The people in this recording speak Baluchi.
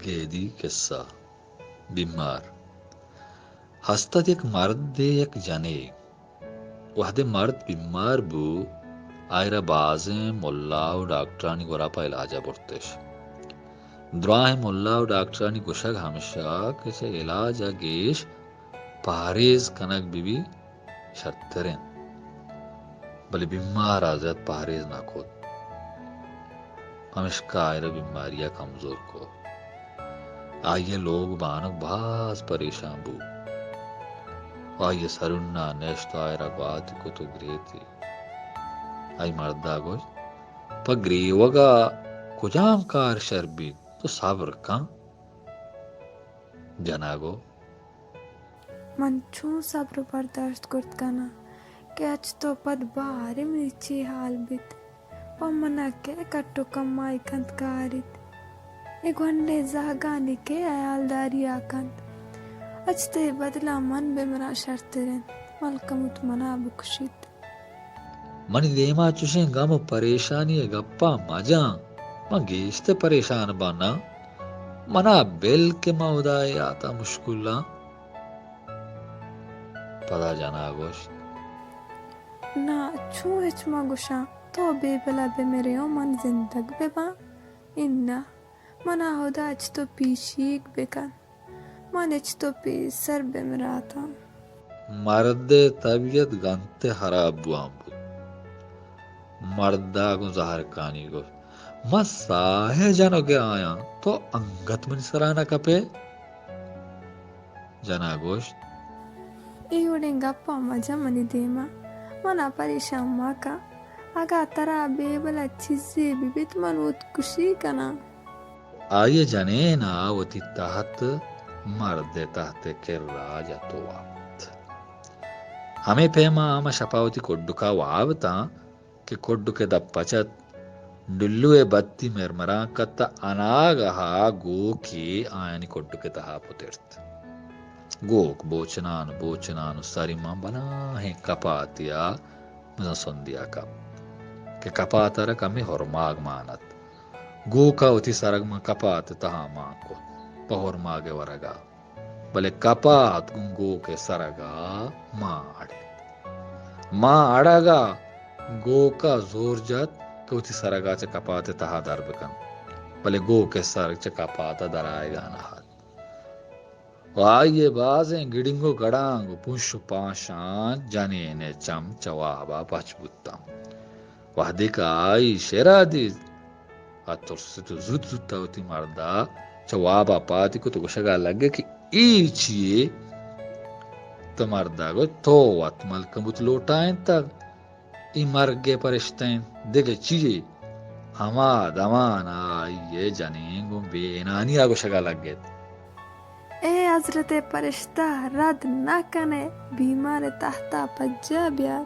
گیدی قصہ۔ بیمار۔ ہست ات یک مردے یک جنے۔ وہدے مرد بیمار بو، آئرا بازیں ملا و ڈاکٹرانی گورا پہ علاجا برتش۔ دراہیں ملا و ڈاکٹرانی گوشگ ہمشہ کہ چہ علاجا گیش پہریز کنگ بہ بی شرتر انت، بلے بیمار ء زیات پہریز نہ کت، پمشکا آئرا بیماری ء کمزور کت۔ آئی ء لوگ بانک باز پریشان بوت۔ آئی ء سرنا نشت، آئرا گواتی کت و گریتی۔ آئی مردا گوشت، پہ گریوگا کجام کار شر بیت؟ تو صبر کن۔ جنا گو، من چون صبر و برداشت کرت کناں کہ اچ تو پد باریں منی چی حال بیت؟ پہ منا کئے کٹ و کمائی کنت کاریت؟ اے گونڈیں زہگانی کئے حیالداریا کنت؟ اچ تئی بدلا من بمراں شرتر انت۔ ملکموت منا بکشیت۔ منی دیما چشیں گم و پریشانی ء گپاں مجن، من گیشتر پریشان باں ناں۔ منا بل کہ من ہدائے یاتا مشکل آں۔ پدا جنا گوشت، نا، چون ہچ مہ گوشاں، تو بے بلا بمرے و من زندگ بباں؟ اناں، منا ہدا اچ تو پیشیگ بکن۔ من اچ تو پیسر بمراتاں۔ مرد ء طبیعت گنت ء ہراب بوان بوت۔ مردا گوں زہرکانی گوشت، من ساہ ء جنگ ء آیاں، تو انگت منی سرا نہ کپئے؟ جنا گوشت، اے وڑیں گپاں مجن منی دیما، منا پریشان مکن۔ اگاں ترا بے بلا چیزے بہ بیت، من وت کشی کناں۔ آئی ء جنین ء وتی تہت مرد ء تہت ء کرا جت و وپت۔ ہمے پیما آ ہما شپا وتی کڈکا واب اتاں کہ کڈک ء دپ پچ ات، ڈلو ء بتی مرمرانک ات، اناگہ ء گوکے آیانی کڈک ء تہا پترت۔ گوک بوچنان بوچنان و سری مان بلاہیں کپاتے ء بزاں سندیا کپت کہ کپات ء را کمے ہرماگ مان ات۔ گوک ء وتی سرگ مان کپات ء تہا مان کت پہ ہرماگ ء ورگ ء، بلے کپات گوں گوک ء سرگ ء مان اڑت۔ مان اڑگ ء گوک ء زور جت کہ وتی سرگ ء چہ کپات ء تہا در بکنت، بلے گوک ء سرگ چہ کپات ء در آیگ ء نہ ات۔ و آئی ء بازیں گڑنگ و گڑانگ و پنش و پانشاں جنین ء چم چہ واب ء پچ بوتاں۔ وہدے کہ آئی شرا دیست، آ ترست و زوت زوت ء وتی مرد ء چہ واب ء پاد کت و گوشگ ء لگت کہ اے چی یے؟ تو مرد ء گوشت، تو وت ملکموت لوٹائینتگ۔ اے مرگ ء پرشتہ انت، دگہ چی یے؟ ہما دمان ء آئی ء جنین گوں بے انانی ء گوشگ ء لگت۔ اے حضرت پرشتہ، رد نہ کن ئے، بیمار ء تحت ء پجا بیار۔